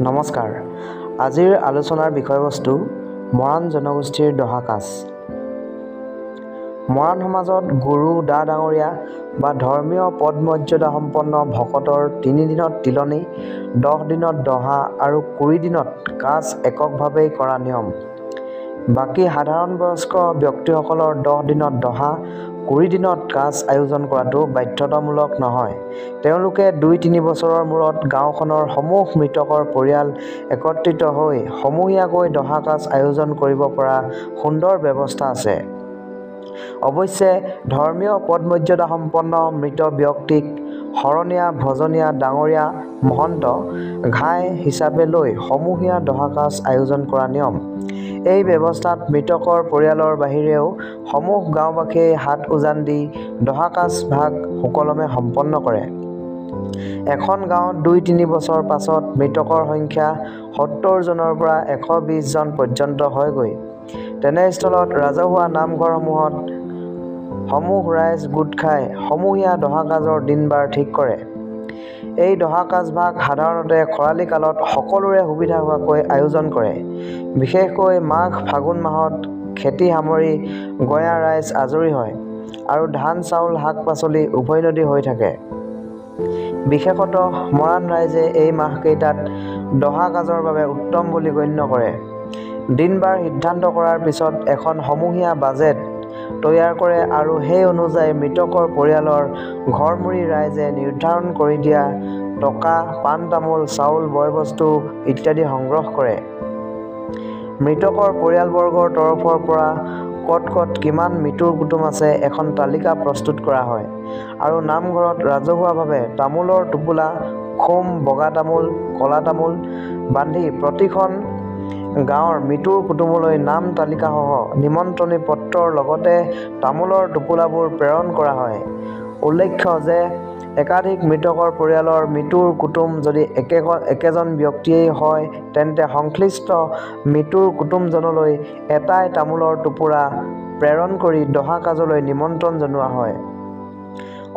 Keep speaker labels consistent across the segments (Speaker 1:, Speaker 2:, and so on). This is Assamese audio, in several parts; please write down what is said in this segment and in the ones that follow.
Speaker 1: নমস্কাৰ। আজিৰ আলোচনাৰ বিষয়বস্তু মৰাণ জনগোষ্ঠীৰ দহা কাজ। মৰাণ সমাজত গুৰু, ডা-ডাঙৰীয়া বা ধৰ্মীয় পদমৰ্যাদা সম্পন্ন ভকতৰ 3 দিনত তিলনি, 10 দিনত দহা আৰু 20 দিনত কাজ এককভাৱেই কৰা নিয়ম। বাকী সাধাৰণ বয়স্ক ব্যক্তিসকলৰ 10 দিনত দহা, 20 দিনত কাজ আয়োজন কৰাটো বাধ্যতামূলক নহয়। তেওঁলোকে 2-3 বছৰৰ মূৰত গাঁওখনৰ সমূহ মৃতকৰ পৰিয়াল একত্ৰিত হৈ সমূহীয়াকৈ দহা-কাজ আয়োজন কৰিব পৰা সুন্দৰ ব্যৱস্থা আছে। অৱশ্যে ধৰ্মীয় পদমৰ্যাদাসম্পন্ন মৃত ব্যক্তিক শৰণীয়া, ভজনীয়া, ডাঙৰীয়া, মহন্ত, ঘাই হিচাপে লৈ সমূহীয়া দহা-কাজ আয়োজন কৰা নিয়ম। এই ব্যৱস্থাত মৃতকৰ পৰিয়ালৰ বাহিৰেও সমূহ গাঁওবাসীয়েই হাত উজান দি দহা-কাজ ভাগ সুকলমে সম্পন্ন কৰে। এখন গাঁৱত 2-3 বছৰ পাছত মৃতকৰ সংখ্যা 70 জনৰ পৰা 120 জন পৰ্যন্ত হয়গৈ। তেনেস্থলত ৰাজহুৱা নামঘৰসমূহত সমূহ ৰাইজ গোট খাই সমূহীয়া দহা-কাজৰ দিন-বাৰ ঠিক কৰে। এই দহা-কাজভাগ সাধাৰণতে খৰালি কালত সকলোৰে সুবিধা হোৱাকৈ আয়োজন কৰে। বিশেষকৈ মাঘ, ফাগুন মাহত খেতি সামৰি গঞা ৰাইজ আজৰি হয় আৰু ধান-চাউল, শাক-পাচলি উভৈনদী হৈ থাকে। বিশেষতঃ মৰাণ ৰাইজে এই মাহকেইটাত দহা-কাজৰ বাবে উত্তম বুলি গণ্য কৰে। দিন-বাৰ সিদ্ধান্ত কৰাৰ পিছত এখন সমূহীয়া বাজেট তৈয়াৰ কৰে আৰু সেই অনুযায়ী মৃতকৰ পৰিয়ালৰ ঘৰমুৰি ৰাইজে নিৰ্ধাৰণ কৰি দিয়া টকা, পাণ-তামোল, চাউল, বয়-বস্তু ইত্যাদি সংগ্ৰহ কৰে। মৃতকৰ পৰিয়ালবৰ্গৰ তৰফৰ পৰা কত কত কিমান মিতিৰ-কুটুম আছে এখন তালিকা প্ৰস্তুত কৰা হয় আৰু নামঘৰত ৰাজহুৱাভাৱে তামোলৰ টোপোলা, খোম, বগা তামোল, ক'লা তামোল বান্ধি প্ৰতিখন গাঁৱৰ মিতিৰ-কুটুমলৈ নাম তালিকাসহ নিমন্ত্ৰণী পত্ৰৰ লগতে তামোলৰ টোপোলাবোৰ প্ৰেৰণ কৰা হয়। উল্লেখ্য যে একাধিক মৃতকৰ পৰিয়ালৰ মিতিৰ-কুটুম যদি একেজন ব্যক্তিয়েই হয় তেন্তে সংশ্লিষ্ট মিতিৰ-কুটুমজনলৈ এটাই তামোলৰ টোপোলা প্ৰেৰণ কৰি দহা-কাজলৈ নিমন্ত্ৰণ জনোৱা হয়।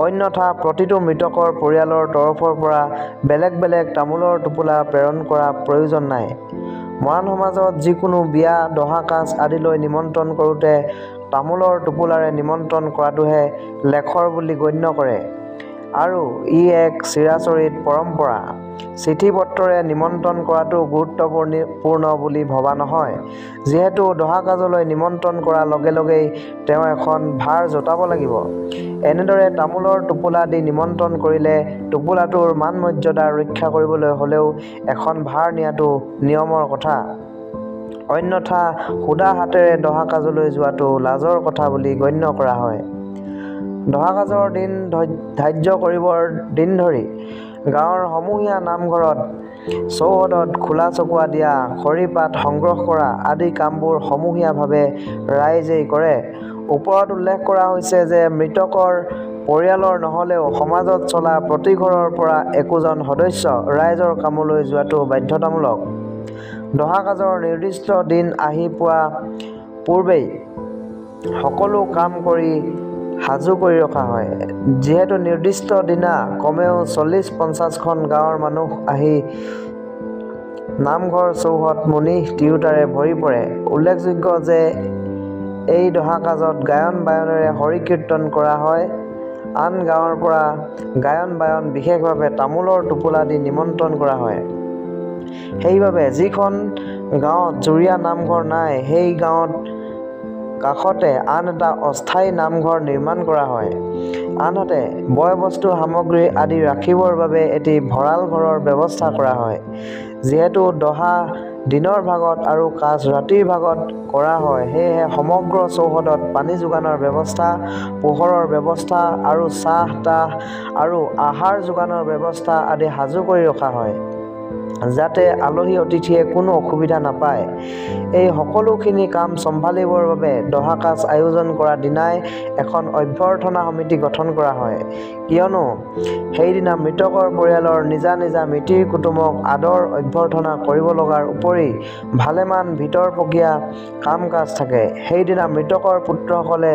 Speaker 1: অন্যথা প্ৰতিটো মৃতকৰ পৰিয়ালৰ তৰফৰ পৰা বেলেগ বেলেগ তামোলৰ টোপোলা প্ৰেৰণ কৰা প্ৰয়োজন নাই। মৰাণ সমাজত যিকোনো বিয়া, দহা-কাজ আদিলৈ নিমন্ত্ৰণ কৰোঁতে তামোলৰ টোপোলাৰে নিমন্ত্ৰণ কৰাটোহে লেখৰ বুলি গণ্য কৰে আৰু ই এক চিৰাচৰিত পৰম্পৰা। চিঠি-পত্ৰৰে নিমন্ত্ৰণ কৰাটো গুৰুত্বপূৰ্ণ বুলি ভবা নহয়। যিহেতু দহা-কাজলৈ নিমন্ত্ৰণ কৰাৰ লগে লগেই তেওঁ এখন ভাৰ যঁতাব লাগিব। এনেদৰে তামোলৰ টোপোলা দি নিমন্ত্ৰণ কৰিলে টোপোলাটোৰ মান-মৰ্যাদা ৰক্ষা কৰিবলৈ হ'লেও এখন ভাৰ নিয়াটো নিয়মৰ কথা। অন্যথা শুদা হাতেৰে দহা-কাজলৈ যোৱাটো লাজৰ কথা বুলি গণ্য কৰা হয়। দহা-কাজৰ দিন ধাৰ্য কৰিবৰ দিন ধৰি গাঁৱৰ সমূহীয়া নামঘৰত চৌহদত খোলা-চকোৱা দিয়া, খৰি-পাত সংগ্ৰহ কৰা আদি কামবোৰ সমূহীয়াভাৱে ৰাইজেই কৰে। ওপৰত উল্লেখ কৰা হৈছে যে মৃতকৰ পৰিয়ালৰ নহ'লেও সমাজত চলা প্ৰতিঘৰৰ পৰা একোজন সদস্য ৰাইজৰ কামলৈ যোৱাটো বাধ্যতামূলক। দহা-কাজৰ নিৰ্দিষ্ট দিন আহি পোৱা পূৰ্বেই সকলো কাম কৰি সাজু কৰি ৰখা হয়। যিহেতু নিৰ্দিষ্ট দিনা কমেও 40-50খন গাঁৱৰ মানুহ আহি নামঘৰ চৌহদ মুনিহ-তিৰোতাৰে ভৰি পৰে। উল্লেখযোগ্য যে এই দহা-কাজত গায়ন-বায়নেৰে হৰি-কীৰ্তন কৰা হয়। আন গাঁৱৰ পৰা গায়ন-বায়ন বিশেষভাৱে তামোলৰ টোপোলা দি নিমন্ত্ৰণ কৰা হয়। সেইবাবে যিখন গাঁৱত যুৰীয়া নামঘৰ নাই সেই গাঁৱত কাষতে আন এটা অস্থায়ী নামঘৰ নিৰ্মাণ কৰা হয়। আনহাতে বয়-বস্তু সামগ্ৰী আদি ৰাখিবৰ বাবে এটি ভঁৰাল ঘৰৰ ব্যৱস্থা কৰা হয়। যিহেতু দহা দিনৰ ভাগত আৰু কাজ ৰাতিৰ ভাগত কৰা হয় সেয়েহে সমগ্ৰ চৌহদত পানী যোগানৰ ব্যৱস্থা, পোহৰৰ ব্যৱস্থা আৰু চাহ-তাহ আৰু আহাৰ যোগানৰ ব্যৱস্থা আদি সাজু কৰি ৰখা হয়। যাতে আলহী অতিথিয়ে কোনো অসুবিধা নাপায়। এই সকলোখিনি কাম চম্ভালিবৰ বাবে দহা-কাজ আয়োজন কৰা দিনাই এখন অভ্যৰ্থনা সমিতি গঠন কৰা হয়। কিয়নো সেইদিনা মৃতকৰ পৰিয়ালৰ নিজা নিজা মিতিৰ-কুটুমক আদৰ অভ্যৰ্থনা কৰিব লগাৰ উপৰি ভালেমান ভিতৰপকীয়া কাম-কাজ থাকে। সেইদিনা মৃতকৰ পুত্ৰসকলে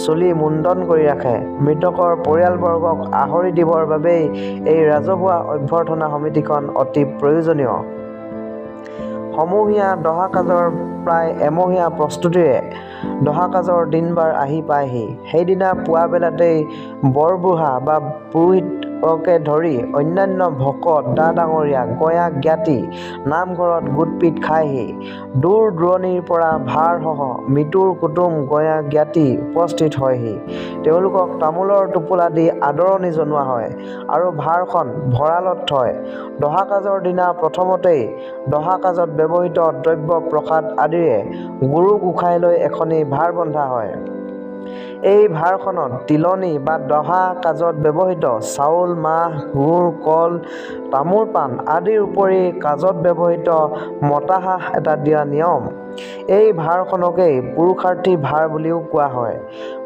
Speaker 1: চুলি মুণ্ডন কৰি ৰাখে। মৃতকৰ পৰিয়ালবৰ্গক আহৰি দিবৰ বাবেই এই ৰাজহুৱা অভ্যৰ্থনা সমিতিখন অতি প্ৰয়োজনীয়। সমূহীয়া দহাকাজৰ প্ৰায় এমহীয়া প্ৰস্তুতিৰে দহাকাজৰ দিনবাৰ আহি পায়হি। সেইদিনা পুৱাবেলাতেই বৰবুঢ়া বা পুৰোহিতকে ধৰি অন্যান্য ভকত, ডা-ডাঙৰীয়া, গঞা জ্ঞাতি নামঘৰত গোটপিট খায়হি। দূৰ দূৰণিৰ পৰা ভাৰসহ মিতুৰ কুটুম, গঞা জ্ঞাতি উপস্থিত হয়হি। তেওঁলোকক তামোলৰ টোপোলা দি আদৰণি জনোৱা হয় আৰু ভাৰখন ভঁৰালত থয়। দহাকাজৰ দিনা প্ৰথমতেই দহাকাজত ব্যৱহৃত দ্ৰব্য প্ৰসাদ আদিৰে গুৰু গোসাঁইলৈ এখনি ভাৰ বন্ধা হয়। এই ভাৰখনত তিলনি বা দহা কাজত ব্যৱহৃত চাউল, মাহ, গুৰ, কল, তামোল পাণ আদিৰ উপৰি কাজত ব্যৱহৃত মতা হাঁহ এটা দিয়া নিয়ম। এই ভাৰখনকেই পুৰুষাৰ্থী ভাৰ বুলিও কোৱা হয়।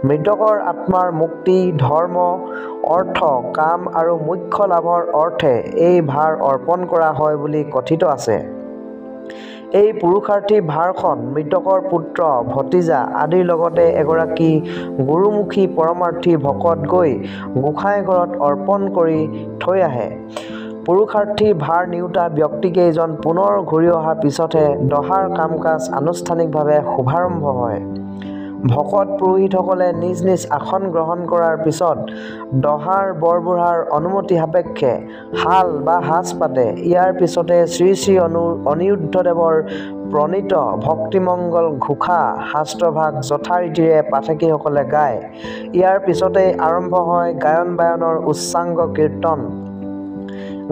Speaker 1: মৃতকৰ আত্মাৰ মুক্তি, ধৰ্ম, অৰ্থ, কাম আৰু মোক্ষ লাভৰ অৰ্থে এই ভাৰ অৰ্পণ কৰা হয় বুলি কথিত আছে। এই পুৰুষাৰ্থী ভাৰখন মৃতকৰ পুত্ৰ, ভতিজা আদিৰ লগতে এগৰাকী গুৰুমুখী পৰমাৰ্থী ভকত গৈ গোসাঁই ঘৰত অৰ্পণ কৰি থৈ আহে। পুৰুষাৰ্থী ভাৰ নিওঁতা ব্যক্তিকেইজন পুনৰ ঘূৰি অহাৰ পিছতহে দহাৰ কাম-কাজ আনুষ্ঠানিকভাৱে শুভাৰম্ভ হয়। ভকত পুৰোহিতসকলে নিজ নিজ আসন গ্ৰহণ কৰাৰ পিছত দহাৰ বৰবুঢ়াৰ অনুমতি সাপেক্ষে শাল বা সাজ পাতে। ইয়াৰ পিছতে শ্ৰীশ্ৰী অনিৰুদ্ধদেৱৰ প্ৰণীত ভক্তিমংগল ঘোষা শাস্ত্ৰভাগ যথাৰীতিৰে পাঠকীসকলে গায়। ইয়াৰ পিছতেই আৰম্ভ হয় গায়ন-বায়নৰ উচ্চাংগ কীৰ্তন।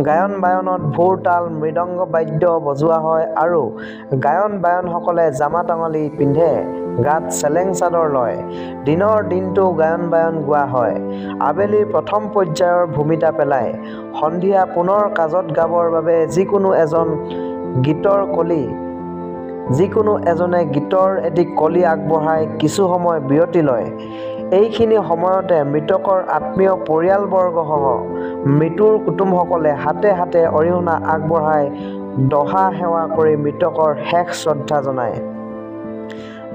Speaker 1: গায়ন-বায়নত ভোৰ-তাল, মৃদংগ বাদ্য বজোৱা হয় আৰু গায়ন-বায়নসকলে জামা টঙালি পিন্ধে, গাত চেলেং চাদৰ লয়। দিনৰ দিনটো গায়ন-বায়ন গোৱা হয়। আবেলি প্ৰথম পৰ্যায়ৰ ভূমিতা পেলায়। সন্ধিয়া পুনৰ কাজত গাবৰ বাবে যিকোনো এজনে গীতৰ এটি কলি আগবঢ়াই কিছু সময় বিৰতি লয়। এইখিনি সময়তে মৃতকৰ আত্মীয় পৰিয়ালবৰ্গসহ মৃতুৰ কুটুমসকলে হাতে হাতে অৰিহণা আগবঢ়াই দহা সেৱা কৰি মৃতকৰ শেষ শ্ৰদ্ধা জনায়।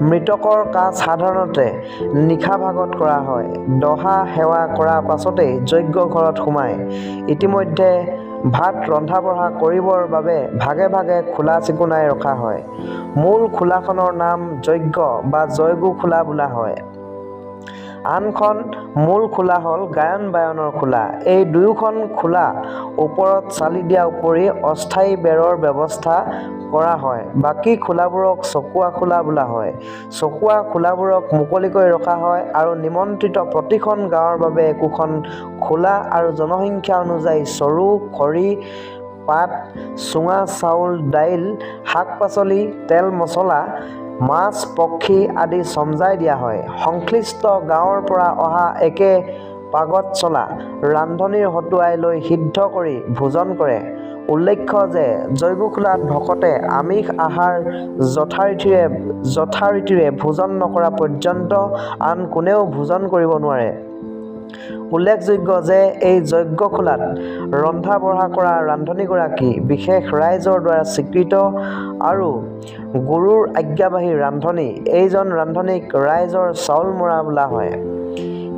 Speaker 1: মৃতকৰ কাজ সাধাৰণতে নিশাভাগত কৰা হয়। দহা সেৱা কৰাৰ পাছতেই যজ্ঞ ঘৰত সোমায়। ইতিমধ্যে ভাত ৰন্ধা-বঢ়া কৰিবৰ বাবে ভাগে ভাগে খোলা চিকুণাই ৰখা হয়। মূল খোলাখনৰ নাম যজ্ঞ বা জয়গু খোলা বোলা হয়। আনখন মূল খোলা হ'ল গায়ন-বায়নৰ খোলা। এই দুয়োখন খোলা ওপৰত চালি দিয়া উপৰি অস্থায়ী বেৰৰ ব্যৱস্থা কৰা হয়। বাকী খোলাবোৰক চকুৱা খোলা বোলা হয়। চকুৱা খোলাবোৰক মুকলিকৈ ৰখা হয় আৰু নিমন্ত্ৰিত প্ৰতিখন গাঁৱৰ বাবে একোখন খোলা আৰু জনসংখ্যা অনুযায়ী চৰু, খৰি, পাত, চুঙা, চাউল, দাইল, শাক-পাচলি, তেল-মছলা, মাছ, পক্ষী আদি চমজাই দিয়া হয়। সংশ্লিষ্ট গাঁৱৰ পৰা অহা একে পাগত চলা ৰান্ধনীৰ হতুৱাই লৈ সিদ্ধ কৰি ভোজন কৰে। উল্লেখ্য যে যজ্ঞখোলাত ভকতে আমিষ আহাৰ যথাৰীতিৰে ভোজন নকৰা পৰ্যন্ত আন কোনেও ভোজন কৰিব নোৱাৰে। উল্লেখযোগ্য যে এই যজ্ঞখোলাত ৰন্ধা-বঢ়া কৰা ৰান্ধনীগৰাকী বিশেষ ৰাইজৰ দ্বাৰা স্বীকৃত আৰু গুৰুৰ আজ্ঞাবাহী ৰান্ধনী। এইজন ৰান্ধনীক ৰাইজৰ চাউলমৰা বোলা হয়।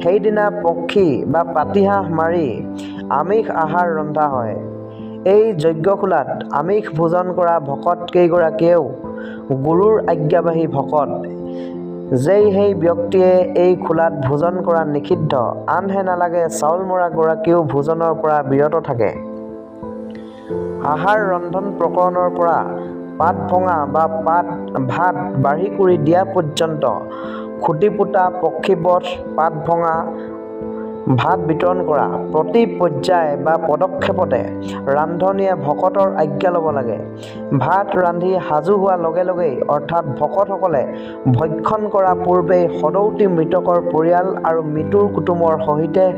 Speaker 1: সেইদিনা পক্ষী বা পাতিহাঁহ মাৰি আমিষ আহাৰ ৰন্ধা হয়। এই যজ্ঞখোলাত আমিষ ভোজন কৰা ভকতকেইগৰাকীয়েও গুৰুৰ আজ্ঞাবাহী ভকত। যেই সেই ব্যক্তিয়ে এই খোলাত ভোজন কৰা নিষিদ্ধ, আনহে নালাগে চাউলমৰা গৰাকীও ভোজনৰ পৰা বিৰত থাকে। আহাৰ ৰন্ধন প্ৰকৰণৰ পৰা পাত ভঙা বা ভাত বাঢ়ি কুৰি দিয়া পৰ্যন্ত খুঁটি পোতা, পক্ষীবধ, পাত ভঙা, ভাত বিতৰণ কৰা প্ৰতি পৰ্যায় বা পদক্ষেপতে ৰান্ধনীয়ে ভকতৰ আজ্ঞা ল'ব লাগে। ভাত ৰান্ধি সাজু হোৱাৰ লগে লগেই অৰ্থাৎ ভকতসকলে ভক্ষণ কৰা পূৰ্বেই সদৌতি মৃতকৰ পৰিয়াল আৰু মিতুৰ কুটুমৰ সহিতে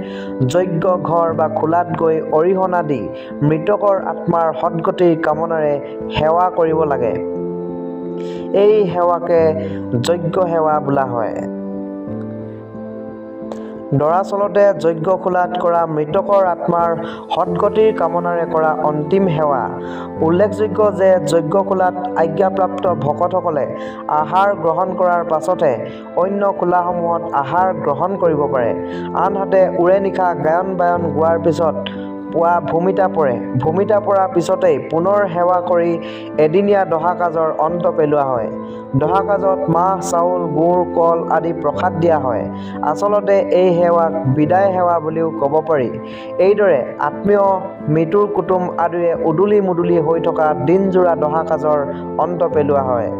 Speaker 1: যজ্ঞ ঘৰ বা খোলাত গৈ অৰিহণা দি মৃতকৰ আত্মাৰ সদ্গতিৰ কামনাৰে সেৱা কৰিব লাগে। এই সেৱাকে যজ্ঞ সেৱা বোলা হয়। দৰাচলতে যজ্ঞখোলাত কৰা মৃতকৰ আত্মাৰ সদ্গতিৰ কামনাৰে কৰা অন্তিম সেৱা। উল্লেখযোগ্য যে যজ্ঞখোলাত আজ্ঞাপ্ৰাপ্ত ভকতসকলে আহাৰ গ্ৰহণ কৰাৰ পাছতহে অন্য খোলাসমূহত আহাৰ গ্ৰহণ কৰিব পাৰে। আনহাতে ওৰে নিশা গায়ন-বায়ন গোৱাৰ পিছত পুৱা ভূমিতা পৰে। ভূমিতা পৰাৰ পিছতেই পুনৰ সেৱা কৰি এদিনীয়া দহা-কাজৰ অন্ত পেলোৱা হয়। দহা-কাজত মাহ, চাউল, গুৰ, কল আদি প্ৰসাদ দিয়া হয়। আচলতে এই সেৱাক বিদায় সেৱা বুলিও ক'ব পাৰি। এইদৰে আত্মীয়, মিতিৰ-কুটুম আদিৰে উদুলি-মুদুলি হৈ থকা দিনজোৰা দহা-কাজৰ অন্ত পেলোৱা হয়।